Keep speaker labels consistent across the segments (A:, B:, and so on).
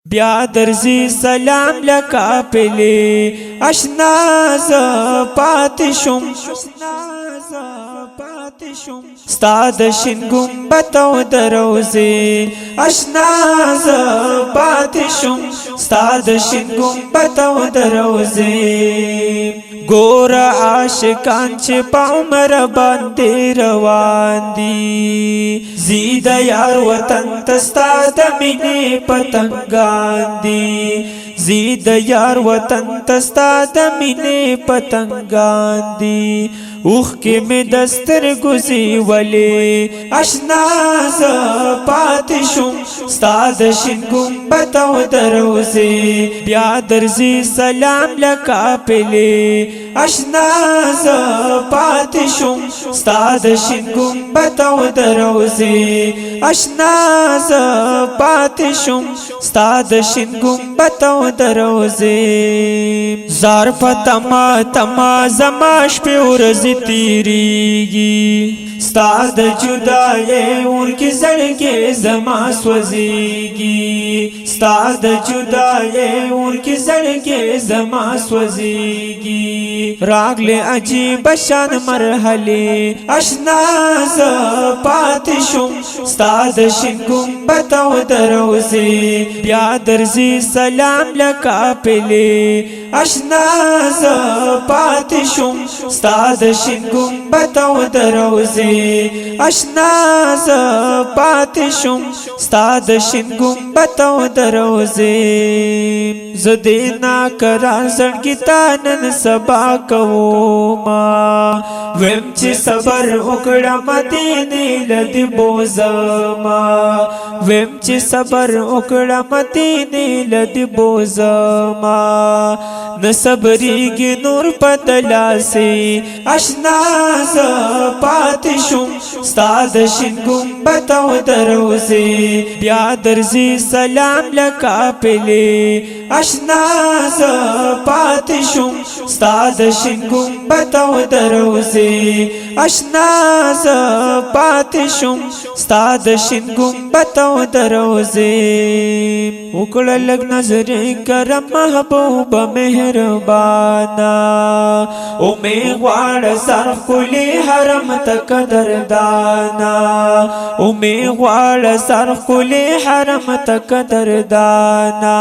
A: بیا درځي سلام لکه پلی، اشنا ز پات شوم، ستا د شین ګمبت او دروزی۔ اشنا ز پات شوم، ستا د شین ګمبت او دروزی۔ ګور عاشقان چې په عمر باندې روان دي، زید یار وطن تستا د مینې پتنګان دي، زید یار وطن تستا د مینې پتنګان دي۔ اوخ کې مې دستر ګزي ولې، اشنا ز پات شوم، ستا د شین ګمبت او دروزي۔ بیا درځي سلام لکه پلی، اشنا ز پات شوم، ستا د شین ګمبت او دروزي۔ اشنا ز پات شوم، ستا د شین ګمبت او دروزي۔ زار پتما تما زما شپې ورځې تیریږي، ستا د جدای اور کې زړګي زما سوځيږي، ستا د جدای اور کې زړګي زما سوځيږي۔ راغله عجیب شان مرحله، اشنا ز پات شوم، ستا د شین ګمبت او دروزي۔ بیا درځي سلام لکه پلی، اشنا ز پات شوم، ستا د شین ګمبت او دروزي۔ اشنا ز پات شوم، ستا د شین ګمبت او دروزي۔ زدینا کرا زړګی تا نن سبا کوما، ویم چې صبر وکړه مدینه لدی بوزما، ویم چې صبر وکړه مدینه لدی بوزما۔ نه صبرېږي نور پتلاسي، اشنا ز پات شوم، ستا د شین ګمبت او دروزي۔ بیا درځي سلام لکه پلی، اشنا ز پات شوم، ستا د شین ګمبت او دروزي۔ اشنا ز پات شوم، ستا د شین ګمبت او دروزي۔ وکړه لګ نظر کرم محبوب مهربانا، او می غواړ سر خلی حرم تک دردانا، او می غواړ سر خلی حرم تک دردانا۔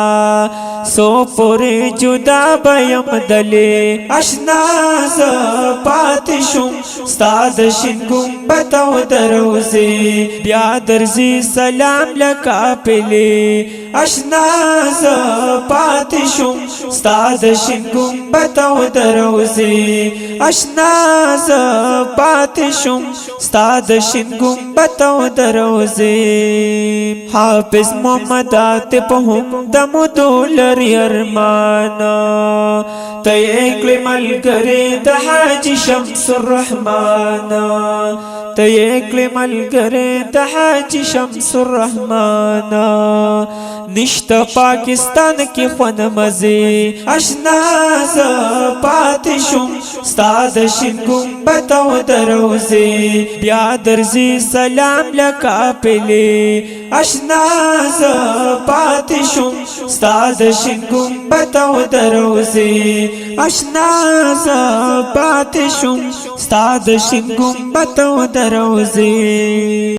A: سو پورې جدا بیم دلی، اشنا ز پات شوم، ستا د شین ګمبت او دروزي۔ بیا درځي سلام لکه پلی، اشنا ز پات شوم، ستا د شین ګمبت او دروزي۔ اشنا ز پات شوم، ستا د شین ګمبت او دروزي۔ حافظ محمد عاطف هم د مدولر ارمان، ته یې ملګری د حاجی شمس الرحمن، ته یې ملګری د حاجی شمس الرحمن۔ نشته پاکستان کې خون مزي، اشنا ز پات شوم، ستا د شین ګمبت او دروزي۔ بیا درځي سلام لکه پلی، اشنا ز پات شوم، ستا د شین ګمبت او دروزي۔ اشنا ز پات شوم، ستا د شین ګمبت او دروزي۔